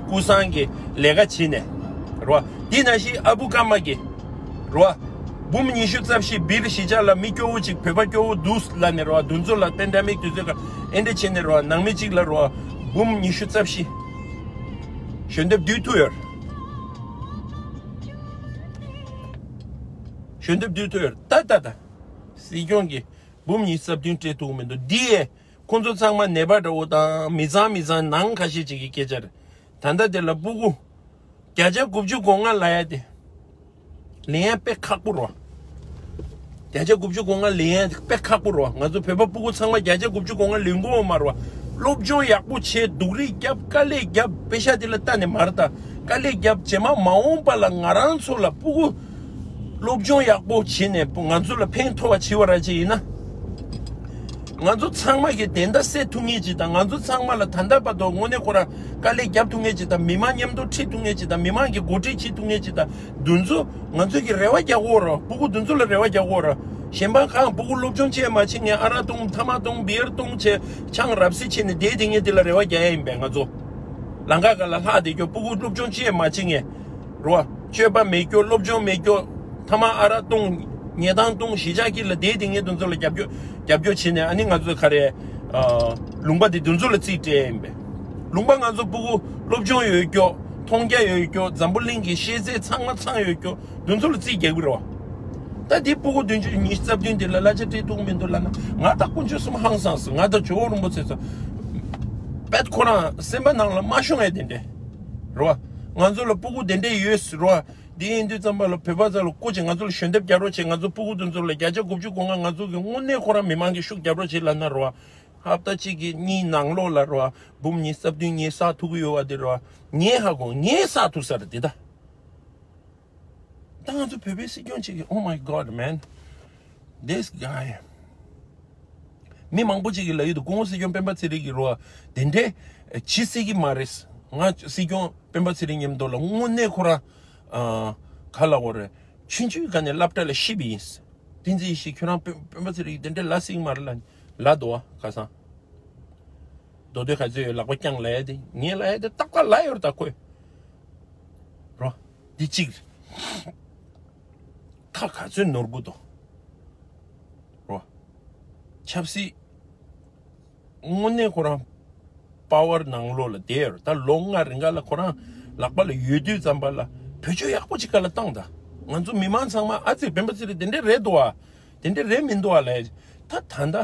སྐུ་སང་གི་ལས་ཀ་བྱས་ནས་རོ། འདི་ན་ཞིག་ཨ་བུ་ཀརྨ་གི་རོ། འབུམ་ཉི་ཤུ་རྩ་བཞི་སྦིར་གཞིས་ཆགས་ལ་མི་སྐྱོ་བོ་གཅིག་བོད་པ་སྐྱོ་བོ་འདུག་ལབ་ནས་རོ། དུ་ཚོད་ལ་པེན་ཌེ་མིག་དུས་ཚོད་ཀ་ཨེ་འདྲ་བྱས་ནས་རོ། ནང་མི་གཅིག་ལ་རོ། འབུམ་ཉི་ཤུ་རྩ་བཞི། ཞོན་འདེབས་བསྡུས་ཐུབ་ཡོད། ཞོན་འདེབས་བསྡུས་ཐུབ་ཡོད། ད་ད་ད། སྲིད་སྐྱོང་གིས་འབུམ་ཉི་ཤུ་རྩ་བདུན་སྤྲད་ཐུབ་མི་འདུག་འདི་ཡས་ཁོང་ཚོ་ཚང་མ་ནད་པ་འདྲ་བོ་དང་མི་ཚང་མི་ཚང་ནང་ཁ་ཤས་ཅིག་གི་སྐད་ཆ་རེད། ད་ལྟ་དེ་ལ་སྤུ་གུ་བརྒྱ་ཆ་དགུ་བཅུ་གོ་ལྔ་ལ་ཡ་དེ་ལེན་ཡ་དཔེ་ཁག་པོ་རོ། བརྒྱ་ཆ་དགུ་བཅུ་གོ་ལྔ་ལེན་ཡ་དཔེ་ཁག་པོ་རོ། ང་ཚོ་བོད་པ་སྤུ་གུ་ཚང་མ་བརྒྱ་ཆ་དགུ་བཅུ་གོ་ལྔ་ལེན་དགོས་མ་རོ། སློབ་སྦྱོང་ཡག་པོ་བྱས་སྡུག་རུས་བརྒྱབ་དཀའ་ལས་བརྒྱབ་པེ་ཤ་དེ་ལ་ལྟ་ནས་མ་རེད་ད། དཀའ་ལས་བརྒྱབ་རྗེས་མ་མ་འོངས་པ་ལ་ང་རང་ཚོ་ལ་སྤུ་གུ་སློབ་སྦྱོང་ཡག་པོ་བྱས་ནས་ང་ཚོ་ལ་ཕན་ཐོགས་པ་བྱེད་པ་ར་ཅིག་ཡིན་ན། ང་ཚོ་ཚང་མ་གི་བདེན་མཐའ་གསལ་ཐུབ་ངེས་ཅིག་དང་ང་ཚོ་ཚང་མ་ལ་ད་ལྟ་བར་དུ་དངོས་གནས་ཁོ་རང་དཀའ་ལས་རྒྱབ་ཐུབ་ངེས་ཅིག་དང་མི་མང་མཉམ་དུ་ཁྲིད་ཐུབ་ངེས་ཅིག་དང་མི་མང་གི་འགོ་ཁྲིད་བྱེད་ཐུབ་ངེས་ཅིག་དང་དུ་ཚོ་ང་ཚོ་གི་རེ་བ་རྒྱག་དགོས་ར། སྤུ་གུ་དུ་ཚོ་ལ་རེ་བ་རྒྱག་དགོས་ར། གཞན་པ་གང་སྤུ་གུ་སློབ་སྦྱོང་བྱེད་མ་བྱེད་ངས་ཨ་རག་བཏུང་ཐ་མག་བཏུང་བི་ཡར་བཏུང་བྱས་ཆང་རབ་སི་བྱས་ནས་བསྡད་དེ་ངས་དེ་ལ་རེ་བ་རྒྱག་ཡ་ཡིན་པས། ང་ཚོ་ལམ་ཁ་ག་ལ་ལྷག་བསྡད་རྒྱུ་སྤུ་གུ་སློབ་སྦྱོང་བྱེད་མ་བྱེད་ངས་རོ། སྤྱོད་པ་མེད་རྒྱུ་སློབ་སྦྱོང་མེད་རྒྱུ་ཐ་མག་ཨ་རག་བཏུང་ཉལ་ཐང་བཏུང་གཞིས་ཆགས་ཀྱི་ལ་བསྡད་དེ་ངས་དུ་ཚོ་ལ་རྒྱབ་སྐྱོར་རྒྱབ་སྐྱོར་བྱེད་ནས་ཨ་ནི་ང་ཚོ་ག་རེ་ལུང་པ་དེ་དུ་ཚོ་ལ་རྩིས་སྤྲད་ཡ་ཡིན་པས། ལུང་པ་ང་ཚོ་སྤུ་གུ་སློབ་སྦྱོང་ཡོད་རྒྱུ་མཐོང་རྒྱ་ཡོད་རྒྱུ་འཛམ་བུ་གླིང་གི་ཤེས་ཚད་ཚང་མ་ཚང་ཡོད་རྒྱུ་དུ་ཚོ་ལ་རྩིས་རྒྱག་གི་རོ། ད་འདི་སྤུ་གུ་བདུན་ཅུ་ཉི་ཤུ་རྩ་བདུན་འདི་ལ་གླ་ཆ་སྤྲད་ཐུབ་མི་འདུག་ལབ་ན་ང་ད་དཀོན་མཆོག་གསུམ་ཧང་སངས་སོང་། ང་ད་ཇོ་བོ་རིན་པོ་ཆེ་ཚོ་པད་ཁོ་རང་སེམས་པ་ནང་ལ་མ་ཤོང་ཡ་དེ་འདྲས་རོ། ང་ཚོ་ལ་སྤུ་གུ་དེ་འདྲས་ཡོད་རོ། འདི་ཡིན་དུས་ཙམ་པ་ལ་བོད་པ་ཚོ་ལ་སྐུ་མཁྱེན་ང་ཚོ་ལ་ཞལ་འདེབས་རྒྱག་རོགས་བྱེད། ང་ཚོ་སྤུ་གུ་དེ་ཚོ་ལ་བརྒྱ་ཆ་དགུ་བཅུ་གོ་ལྔ་ང་ཚོ་གི་དངོས་གནས་ཁོ་རང་མི་མང་གི་ཤུགས་རྒྱབ་རོགས་བྱེད་ལབ་ན་རོ། ཧབ་ཏ་གཅིག་གི་གཉིས་ནང་ལོགས་ལ་རོ། འབུམ་ཉི་ཤུ་རྩ་བདུན་ངས་བསགས་ཐུབ་ཀྱི་ཡོད་བ་དེ་རོ། ངས་ཧ་གོ་ངས་བསགས་ཐུབ་ས་རེད་དེ་ད། ད་ང་ཚོ་བོད་པའི་སྲིད་སྐྱོང་གཅིག་གིས། Oh my God, man, this guy. མི་མང་པོ་གཅིག་གིས་ལབ་ཡོད་འདུག་སྐུ་ངོ་སྲིད་སྐྱོང་སྤེན་པ་ཚེ་རིང་གིས་རོ། དེ་འདྲས་བྱེད་སྲིད་ཀྱི་མ་རེད། ང་སྲིད་སྐྱོང་སྤེན་པ་ཚེ་རིང་མཉམ་དུ་ལ་དངོས་གནས་ཁོ་རང་ཨ་ག་ལབ་དགོས་རེད། ཆུང་ཆུང་སྒང་ནས་སློབ་གྲྭ་ལ་ཤི་བ་ཡིན། བསྟན་འཛིན་ཡེ་ཤེས་ཁྱོད་རང་སྤེན་སྤེན་པ་ཚེ་རིང་དེ་འདྲས་ལབ་སྲིད་ཀྱི་མ་རེད་ལབ་ལབ་འདུག་བ། ཁ་སང་མདོ་སྟོད་ག་ཚོད་ཡོད་ལག་པ་བརྐྱངས་ལབ་ཡ་དེ་ངས་ལབ་ཡ་དེ་ཏག་ཏག་ལབ་ཡོད་རེད་ད་ཁོས་རོ། འདི་གཅིག་རེད། ཁ་ག་ཚོད་ནོར་གི་འདུག་རོ། ཆབ་སྲིད་དངོས་གནས་ཁོ་རང་པ་ཝར་ནང་ལོགས་ལ་བསྡད་ཡོད་རེད། ད་ལོ་ལྔ་རིང་ག་ལ་ཁོ་རང་ལག་པ་ལ་ཡོད་དུས་ཙམ་པ་ལ་བེད་སྤྱོད་ཡག་པོ་ཅིག་ག་ལ་བཏང་ད། ང་ཚོ་མི་མང་ཚང་མ་ཨ་ཙི་སྤེན་པ་ཚེ་རིང་དེ་འདྲས་རེད་འདུག་བ། དེ་འདྲས་རེད་མི་འདུག་བ་ལབ་ཡ། ད་ད་ལྟ་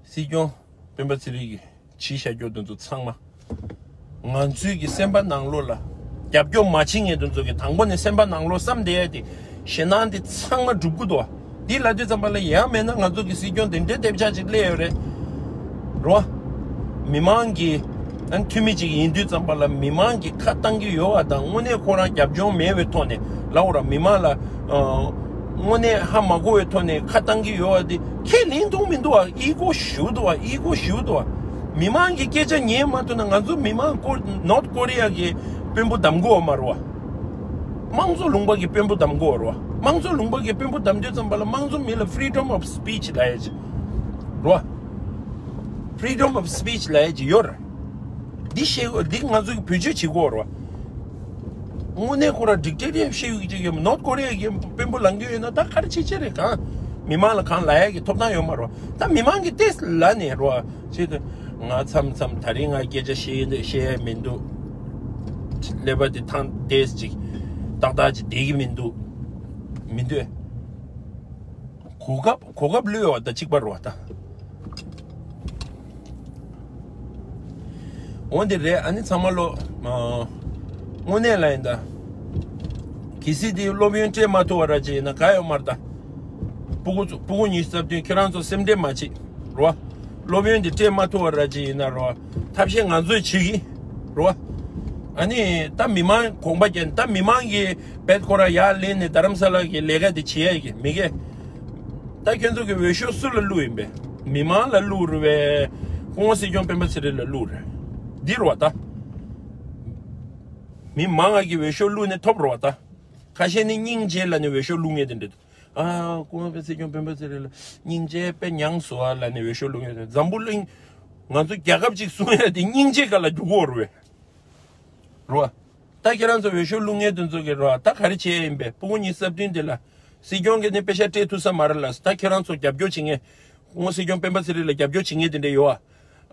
སྲིད་སྐྱོང་སྤེན་པ་ཚེ་རིང་གིས་བྱས་བཞག་རྒྱུ་དེ་ཚོ་ཚང་མ། ང་ཚོའི་གི་སེམས་པ་ནང་ལོགས་ལ་རྒྱབ་སྐྱོར་མ་བྱེད་མཁན་དེ་ཚོ་གི་དང་པོ་ནས་སེམས་པ་ནང་ལོགས་བསམ་བསྡད་ཡ་དེ་ཞེད་སྣང་དེ་ཚང་མ་འགྲུབ་གི་འདུག་བ། འདི་ལབ་དུས་ཙམ་པ་ལ་ཡང་མེད་ན་ང་ཚོ་གི་སྲིད་སྐྱོང་དེ་འདྲའི་དེབ་ཆག་ཅིག་སླེབས་ཡོད་རེད་རོ། མི་མང་གི་ཨ་འཐུས་མི་ཅིག་ཡིན་དུས་ཙམ་པ་ལ་མི་མང་གི་ཁ་བཏང་གི་ཡོད་བ་དང་དངོས་གནས་ཁོ་རང་རྒྱབ་ལྗོངས་མེད་པའི་ཐོག་ནས་ལབ་དགོས་ར། མི་མང་ལ་ཨ་དངོས་གནས་ཧ་མ་གོ་བའི་ཐོག་ནས་ཁ་བཏང་གི་ཡོད་བ་དེ་ཁས་ལེན་ཐུབ་མི་འདུག་བ། ཨི་གོ་ཞུ་འདུག་བ། ཨི་གོ་ཞུ་འདུག་བ། མི་མང་གི་སྐད་ཆ་ཉན་མ་ཐུབ་ན་ང་ཚོ་མི་མང་ཀོ་ནོར་ཐ་ཀོ་རི་ཡ་གི་དཔོན་པོ་བདམས་དགོས་བ་མ་རེད་བ། དམངས་གཙོ་ལུང་པ་གི་དཔོན་པོ་བདམས་དགོས་བ་རེད་བ། དམངས་གཙོ་ལུང་པ་གི་དཔོན་པོ་བདམས་དུས་ཙམ་པ་ལ་དམངས་གཙོ་མི་ལ་freedom of speech ལབ་ཡ་ཅིག་རེད་བ། Freedom of speech ལབ་ཡ་ཅིག་ཡོད་རེད། འདི་ཤེས་དགོས། འདི་ང་ཚོ་གི་བེད་སྤྱོད་བྱེད་དགོས་རེད་བ། དངོས་གནས་ཁོ་ར་dictatorship ཤེས་ཡོད་ཀྱི་ཅིག་ཡོད་མ། ནོར་ཐ་ཀོ་རི་ཡ་གི་དཔོན་པོ་ལངས་ཀྱི་ཡོད་ན་ད་ག་རེ་བྱེད་ཆེད་རེད། གང་མི་མང་ལ་གང་ལབ་ཡ་གི་ཐོབ་ཐང་ཡོད་མ་རེད་བ། ད་མི་མང་གི་ཏེས་ལ་ནས་རོ། ཆེད་དུ་ང་མཚམས་མཚམས་དེ་རིང་ང་སྐད་ཆ་བཤད་བཤད་ཡ་མི་འདུག་ཀླད་པ་དེ་ཐང་ཏེས་ཅིག་ཏག་ཏག་ཅིག་བསྡད་ཀྱི་མི་འདུག་མི་འདུག་གོ་སྐབས་གོ་སྐབས་བློས་བ་ད་གཅིག་པ་རོ་ད། འོན་ཏེ་རེད། ཨ་ནི་ཚང་མ་ལོ། ཨ། དངོས་གནས་ལ་ཡིན་ད། གལ་སྲིད་དེ་སློབ་ཡོན་སྤྲད་མ་ཐུབ་པ་ར་ཅིག་ཡིན་ན་ག་ཡོད་མ་རེད་ད། སྤུ་གུ་ཚོ་སྤུ་གུ་ཉི་ཤུ་རྩ་བདུན་ཁྱེད་རང་ཚོ་སེམས་ཁྲལ་མ་བྱེད་རོ། སློབ་ཡོན་དེ་སྤྲད་མ་ཐུབ་པ་ར་ཅིག་ཡིན་ན་རོ། ཐབས་ཤེས་ང་ཚོས་བྱེད་ཀྱི་རོ། ཨ་ནི་ད་མི་མང་གོང་པ་རྒྱན་ད་མི་མང་གིས་བེད་ཁོ་ར་ཡར་ལེན་ནས་རྡ་རམ་ས་ལ་གི་ལས་ཀ་དེ་བྱེད་ཡ་གི་མི་གས། ད་ཁྱོད་ཚོ་གི་འོས་ཤོག་སུ་ལ་བླུགས་ཡིན་པས། མི་མང་ལ་བླུགས་རེད་པས། སྐུ་ངོ་སྲིད་སྐྱོང་སྤེན་པ་ཚེ་རིང་ལ་བླུགས་རེད། འདི་རེད་བ་ད། མི་མང་ང་གི་འོས་ཤོག་བླུགས་ནས་ཐོབ་རོགས་ད། ཁ་ཤས་ནི་སྙིང་རྗེ་ལབ་ནས་འོས་ཤོག་བླུགས་མཁན་དེ་འདྲ་འདུག་ཨ་སྐུ་ངོ་སྲིད་སྐྱོང་སྤེན་པ་ཚེ་རིང་ལ་སྙིང་རྗེ་དཔེ་མྱངས་སོང་ཨ་ལབ་ནས་འོས་ཤོག་བླུགས་མཁན་དེ། འཛམ་བུ་གླིང་ང་ཚོ་རྒྱལ་ཁབ་ཅིག་སྲུང་ཡ་དེ་སྙིང་རྗེ་ག་ལ་རྒྱུག་གོ་རུ་བས། རོ། ད་ཁྱེད་རང་ཚོ་འོས་ཤོག་བླུགས་མཁན་དེ་ཚོ་གི་རོ། ད་ག་རེ་བྱས་ཡིན་པས། སྤུ་གུ་ཉི་ཤུ་རྩ་བདུན་དེ་ལ། སྲིད་སྐྱོང་གི་ནི་པེ་ཤ་སྤྲད་ཐུབ་ས་མ་རེད་ལ། ད་ཁྱེད་རང་ཚོ་རྒྱབ་སྐྱོར་བྱེད་མཁན། སྐུ་ངོ་སྲིད་སྐྱོང་སྤེན་པ་ཚེ་རིང་ལ་རྒྱབ་སྐྱོར་བྱེད་མཁན་དེ་འདྲ་ཡོད་ཨ།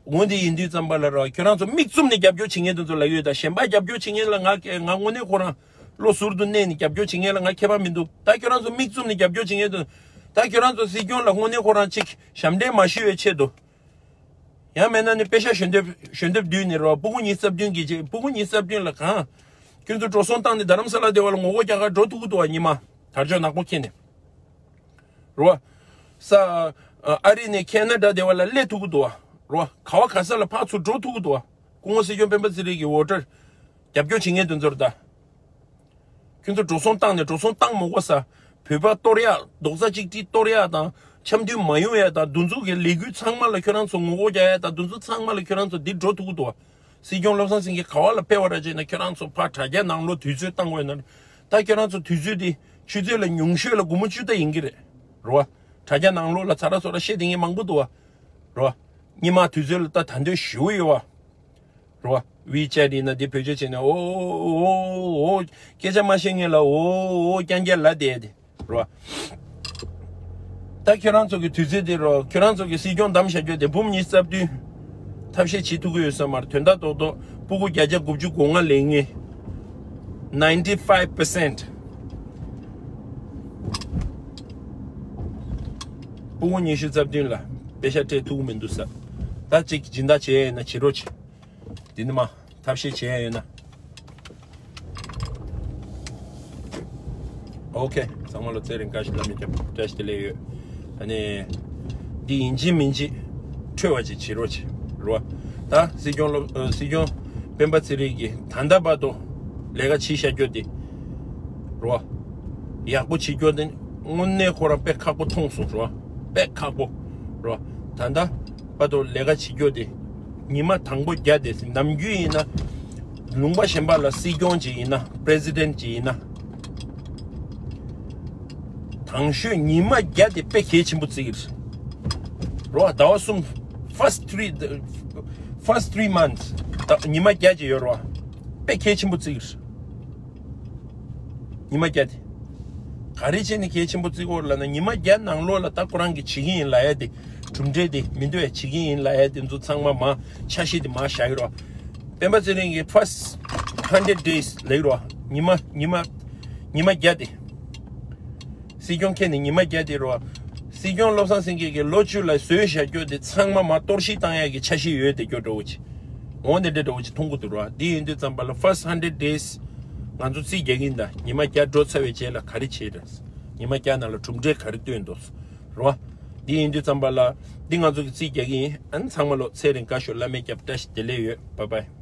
འོ་འདི་ཡིན་དུས་ཙམ་པ་ལ་རོ། ཁྱོད་རང་ཚོ་མིག་བཙུམ་ནས་རྒྱབ་སྐྱོར་བྱེད་མཁན་དེ་ཚོ་ལ་ཡོད་ད། གཞན་པ་རྒྱབ་སྐྱོར་བྱེད་མཁན་ལ་ང་ང་དངོས་གནས་ཁོ་རང་བློ་ཟུར་དུ་གནས་ནས་རྒྱབ་སྐྱོར་བྱེད་མཁན་ལ་ང་ཁྱད་པར་མི་འདུག་ད་ཁྱོད་རང་ཚོ་མིག་བཙུམ་ནས་རྒྱབ་སྐྱོར་བྱེད་མཁན་དེ། ད་ཁྱོད་རང་ཚོ་སྲིད་སྐྱོང་ལ་དངོས་གནས་ཁོ་རང་ཅིག་ཞབས་འདྲེན་མ་ཞུ་བའི་ཆེད་དུ། ཡང་མེད་ན་ནི་པེ་ཤ་ཞལ་འདེབས་ཞལ་འདེབས་བསྡུས་ནས་རོ། སྤུ་གུ་ཉི་ཤུ་རྩ་བདུན་གྱི་རྗེས། སྤུ་གུ་ཉི་ཤུ་རྩ་བདུན་ལ་གང་། ཁྱོད་ཚོ་འགྲོ་སོང་བཏང་ནས་རྡ་རམ་ས་ལ་སྡེ་བ་ལ་ངོ་རྒོལ་རྒྱག་གར་འགྲོ་ཐུབ་ཀྱི་འདུག་བ། ཉི་མ་དར་ལྕོག་ནག་པོ་འཁྱེར་ནས་རོ། ས་ཨ་རི་ནས་ཁེ་ན་ཌ་སྡེ་བ་ལ་སླེབས་ཐུབ་ཀྱི་འདུག་བ། རོ། ག་བ་ག་ས་ལ་ཕར་ཚུར་འགྲོ་ཐུབ་ཀྱི་འདུག་བ། སྐུ་ངོ་སྲིད་སྐྱོང་སྤེན་པ་ཚེ་རིང་གི་འོ་ཊར་རྒྱབ་སྐྱོར་བྱེད་མཁན་དེ་ཚོར་ད། ཁྱོད་ཚོ་འགྲོ་སོང་བཏང་ནས། འགྲོ་སོང་བཏང་མ་དགོས་ས། བོད་པ་གཏོར་ཡག་རྡོག་རྩ་གཅིག་སྒྲིལ་གཏོར་ཡག་དང་འཆམ་མཐུན་མ་ཡོང་ཡག་དང་། འདི་ཚོ་གི་ལས་འགུལ་ཚང་མ་ལ་ཁྱོད་རང་ཚོ་ངོ་རྒོལ་རྒྱག་ཡག་དང་། འདི་ཚོ་ཚང་མ་ལ་ཁྱོད་རང་ཚོ་འདི་འགྲོ་ཐུབ་ཀྱི་འདུག་བ། སྲིད་སྐྱོང་བློ་བཟང་སེང་གེ་ག་བ་ལ་ཕེབས་པ་ར་བྱས་ན། ཁྱོད་རང་ཚོ་ཕར་དྲ་རྒྱ་ནང་ལོགས་དུས་ཚོད་བཏང་དགོས་ན། ད་ཁྱོད་རང་ཚོ་དུས་ཚོད་འདི་ཆུ་ཚོད་ལ་ཉུང་ཤོས་ལ་སྒོར་མོ་བཅུ་ད་ཡིན་གྱི་རེད། རོ། དྲ་རྒྱ་ནང་ལོགས་ལ་ཚ་ར་ཚོ་ར་བཤད་དེ་ངས་མང་པོ་འདུག་བ། རོ། ཉི་མ་དུས་ཚོད་ལ་ད་ད་འདོད་ཞུ་ཡོད་བ། རོ། ཝི་ཅེ་ཊི་ཡིན་ན་འདི་བེད་སྤྱོད་བྱས་ནས། ཨོ་ཨོ་ཨོ་ཨོ། སྐད་ཆ་མ་བཤད་མཁན་ལ་ཨོ་ཨོ་རྐྱང་རྐྱང་ལབ་བསྡད་དེ། རོ། ད་ཁྱོད་རང་ཚོ་གི་དུས་ཚོད་དེ་རོ། ཁྱོད་རང་ཚོ་གི་སྲིད་སྐྱོང་བདམས་བཞག་རྒྱུ་དེ་འབུམ་ཉི་ཤུ་རྩ་བདུན་ཐབས་ཤེས་བྱེད་ཐུབ་ཀྱི་ཡོད་ས་མ་རེད། དོན་དག་རྡོག་རྡོག་སྤུ་གུ་བརྒྱ་ཆ་དགུ་བཅུ་གོ་ལྔ་ལེན་མཁན། ninety five percent། སྤུ་གུ་ཉི་ཤུ་རྩ་བདུན་ལ་པེ་ཤ་སྤྲད་ཐུབ་ཀྱི་མི་འདུག་ས། ད་ཅིག་སྦྱིན་བདག་བྱེད་ཡས་ཡིན་ན་བྱེད་རོགས་བྱེད། འདི་ནི་མ་ཐབས་ཤེས་བྱེད་ཡས་ཡོད་ན། ཨོ་ཁེ། ཚང་མ་ལ་ཚེ་རིང་བཀྲ་ཤིས་བདེ་ལེགས་ཡོད། ཨ་ནི། འདི་ཡིན་གཅིག་མིན་གཅིག་འཕྲོད་པ་ཅིག་བྱེད་རོགས་བྱེད། རོ། ད་སྲིད་སྐྱོང་སློབ་ཨ་སྲིད་སྐྱོང་སྤེན་པ་ཚེ་རིང་གིས་ད་ལྟ་བར་དུ་ལས་ཀ་བྱེད་བཞག་རྒྱུ་དེ། རོ། ཡག་པོ་བྱེད་རྒྱུ་དེ་དངོས་གནས་ཁོ་རང་དཔེ་ཁག་པོ་མཐོང་སོང་། རོ། དཔེ་ཁག་པོ། རོ། ད་ལྟ་བར་དུ་ལས་ཀ་བྱེད་རྒྱུ་དེ། ཉི་མ་དང་པོ་བརྒྱ་དེ་ཟིན། ནམ་རྒྱུན་ཡིན་ན་ལུང་པ་གཞན་པ་ལ་སྲིད་སྐྱོང་ཅིག་ཡིན་ན། པི་རེ་སི་ཌེན་ཊི་ཅིག་ཡིན་ན། དང་ཤོས་ཉི་མ་བརྒྱ་དེ་དཔེ་གལ་ཆེན་པོ་བརྩི་གི་རེད། རོ། ཟླ་བ་གསུམ། first three, first three months ད་ཉི་མ་བརྒྱ་ཅིག་ཡོད་རོ། དཔེ་གལ་ཆེན་པོ་བརྩི་གི་རེད། ཉི་མ་བརྒྱ་དེ། ག་རེ་བྱས་ནས་གལ་ཆེན་པོ་བརྩི་གི་ཡོད་ལབ་ན། ཉི་མ་བརྒྱ་ནང་ལོགས་ལ་ད་ཁོ་རང་གིས་བྱེད་ཀྱི་ཡིན་ལབ་ཡ་དེ། གྲུབ་འབྲས་དེ་མི་འདུག་ཡ། བྱེད་ཀྱི་ཡིན་ལབ་ཡ་དེ་ཚོ་ཚང་མ་མར་ཆ་ཤས་དེ་མར་བཞག་གི་རོ། སྤེན་པ་ཚེ་རིང་གི་first hundred days ལབ་ཀྱི་རོ། ཉི་མ་ཉི་མ་ཉི་མ་བརྒྱ་དེ། སྲིད་སྐྱོང་འཁྱེར་ནས་ཉི་མ་བརྒྱ་དེ་རོ། སྲིད་སྐྱོང་བློ་བཟང་སེང་གེ་གིས་ལོ་བཅུ་ལ་བཟོས་བཞག་རྒྱུ་དེ་ཚང་མ་མར་གཏོར་བཤིག་བཏང་ཡག་གི་འཆར་གཞི་ཡོད་དེ་སྐྱོ་འདྲ་བོ་ཅིག་འོ་འདི་འདྲ་འདྲ་བོ་ཅིག་མཐོང་གི་འདུག་རོ། འདི་ཡིན་དུས་ཙམ་པ་ལ་first hundred days ང་ཚོ་རྩིས་རྒྱག་གི་ཡིན་ད། ཉི་མ་བརྒྱ་འགྲོ་ཚར་བའི་རྗེས་ལ་ག་རེ་བྱེད་རེད། ཉི་མ་བརྒྱ་ནང་ལ་གྲུབ་འབྲས་ག་རེ་བཏོན་འདུག་རོ། འདི་ཡིན་དུས་ཙམ་པ་ལ་འདི་ང་ཚོ་གི་རྩིས་རྒྱག་གི་ཡིན། ཨ་ནི་ཚང་མ་ལོ་ཚེ་རིང་བཀྲ་ཤིས་བདེ་ལེགས་ཡོད། བཱའི་བཱའི།